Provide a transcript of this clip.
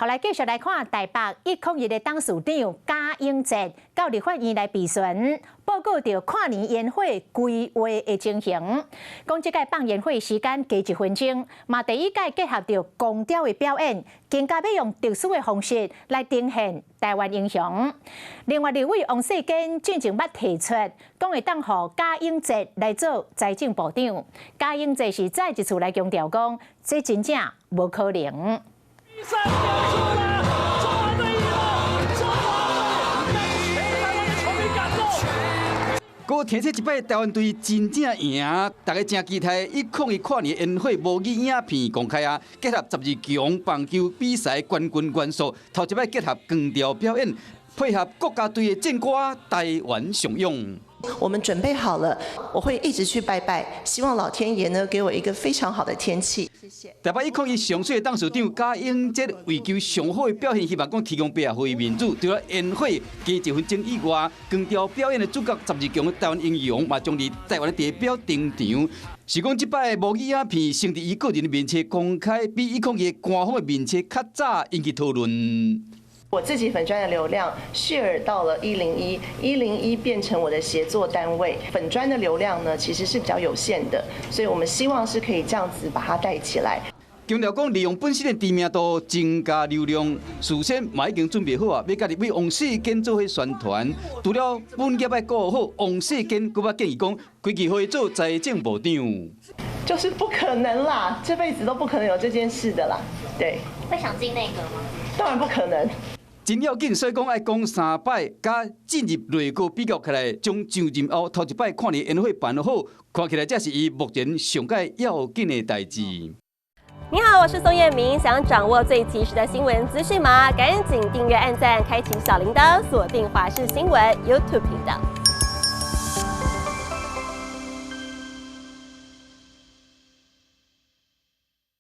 後來繼續來看台北101的董事長賈永哲到立法院來備詢，報告著跨年煙火規劃的情形。講這屆放煙火時間加一分鐘，嘛第一屆結合著光雕的表演，更加欲用特殊的方式來呈現台灣英雄。另外，立委王世堅進前捌提出，講會當予賈永哲來做財政部長。賈永哲是再一次來強調講，這真正無可能。比賽結束了，中華隊贏了，中華隊讓全台灣的球迷感動。閣聽說這擺台灣隊真正贏，大家誠期待101跨年煙火模擬影片公開啊，結合12強棒球比賽冠軍元素，頭一擺結合光雕表演，配合國家隊的戰歌《台灣上勇》。我們準備好了，我會一直去拜拜，希望老天爺呢給我一個非常好的天氣。謝謝。台北101上水的董事長賈永哲為求上好的表現，希望講提供白予面子。除了煙火加一分鐘以外，光雕表演的主角12強的台灣英雄嘛，將佇台灣的地標登場。是講這擺模擬影片先佇伊個人的面冊公開，比101官方的面冊較早引起討論。我自己粉專的流量 share 到了一零一，101變成我的協作單位。粉專的流量呢，其實是比較有限的，所以我們希望是可以這樣子把它帶起來。強調講利用本身的知名度增加流量，事先嘛已經準備好啊，欲佮立委王世堅做伙宣傳。除了本業愛顧好，王世堅閣捌建議講，規氣予伊做財政部長。就是不可能啦，這輩子都不可能有這件事的啦。對。會想進內閣嗎？當然不可能。真要緊，所以講愛講三擺，佮進入內閣比較起來，將上任後頭一擺跨年煙火辦好，看起來這是伊目前上蓋要緊的代誌。你好，我是宋彥明，想掌握最及時的新聞資訊嗎？趕緊訂閱、按讚、開啟小鈴鐺，鎖定華視新聞 YouTube 頻道。